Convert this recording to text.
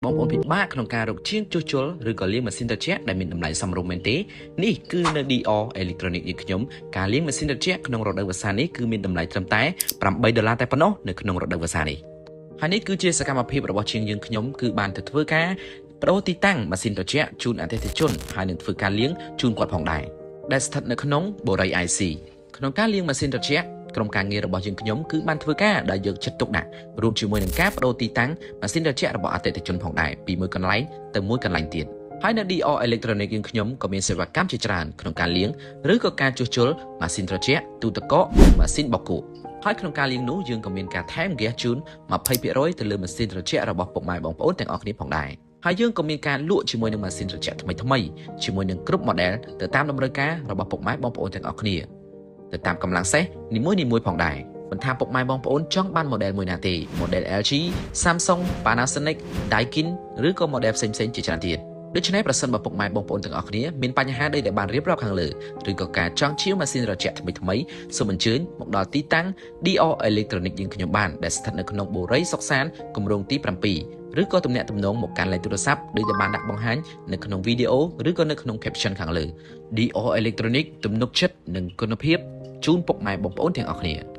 បងប្អូនពិបាកក្នុងការរកជាងជួសជុលឬក៏លាងម៉ាស៊ីនត្រជាក់ដែលមានតម្លៃសមរម្យមែនទេនេះគឺនៅ DR Electronic យើងខ្ញុំការលាងម៉ាស៊ីនត្រជាក់ក្នុងរដូវវស្សានេះគឺមានតម្លៃត្រឹមតែ8ដុល្លារតែប៉ុណ្ណោះនៅក្នុងរដូវវស្សានេះហើយនេះគឺជាសកម្មភាពរបស់ជាងយើងខ្ញុំគឺបានទៅធ្វើការបដូរទីតាំងម៉ាស៊ីនត្រជាក់ជូនអតិថិជនហើយនឹងធ្វើការលាងជូនគាត់ផងដែរដែលស្ថិតនៅក្នុងបូរី IC ក្នុងការលាងម៉ាស៊ីនត្រជាក់ក្រុមការងាររបស់យើងខ្ញុំគឺបានធ្វើការដោយយកចិត្តទុកដាក់រួមជាមួយនឹងការបដូរទីតាំងម៉ាស៊ីនត្រជាក់របស់អតិថិជនផងដែរពីមួយកន្លែងទៅមួយកន្លែងទៀតហើយនៅ DR Electronic យើងខ្ញុំក៏មានសេវាកម្មជាច្រើនក្នុងការលាងឬក៏ការជួសជុលម៉ាស៊ីនត្រជាក់ទូទឹកកកនិងម៉ាស៊ីនបោកគក់ហើយក្នុងការលាងនោះយើងក៏មានការថែមហ្គាសជូន20%ទៅលើម៉ាស៊ីនត្រជាក់របស់ពុកម៉ែបងប្អូនទាំងអស់គ្នាផងដែរហើយយើងក៏មានការលក់ជាមួយនឹងម៉ាស៊ីនត្រជាក់ថ្មីៗជាមួយនឹងគ្រប់ model ទៅតាមតម្រូវការរបស់ពុកម៉ែបងប្អូនទាំងអស់គ្នាទៅតាមកម្លាំងសេះនីមួយៗផងដែរមិនថាពុកម៉ែបងប្អូនចង់បាន model មួយណាទេ model LG, Samsung, Panasonic, Daikin ឬក៏ model ផ្សេងៗជាច្រើនទៀតដូច្នេះប្រសិនបើពុកម៉ែបងប្អូនទាំងអស់គ្នាមានបញ្ហាដូចដែលបានរៀបរាប់ខាងលើឬក៏ការចង់ជាវម៉ាស៊ីនត្រជាក់ថ្មីៗសូមអញ្ជើញមកដល់ទីតាំង DR Electronic យើងខ្ញុំបានដែលស្ថិតនៅក្នុងបូរីសុកសានគម្រោងទី7ឬក៏ទំនាក់ទំនងមកកាន់លេខទូរស័ព្ទដូចដែលបានដាក់បង្ហាញនៅក្នុងវីដេអូឬក៏នៅក្នុង caption ខាងលើ DR Electronic ទំនុកចិត្តនិងគុណភាពជូនពុកម៉ែបងប្អូនទាំងអស់គ្នា។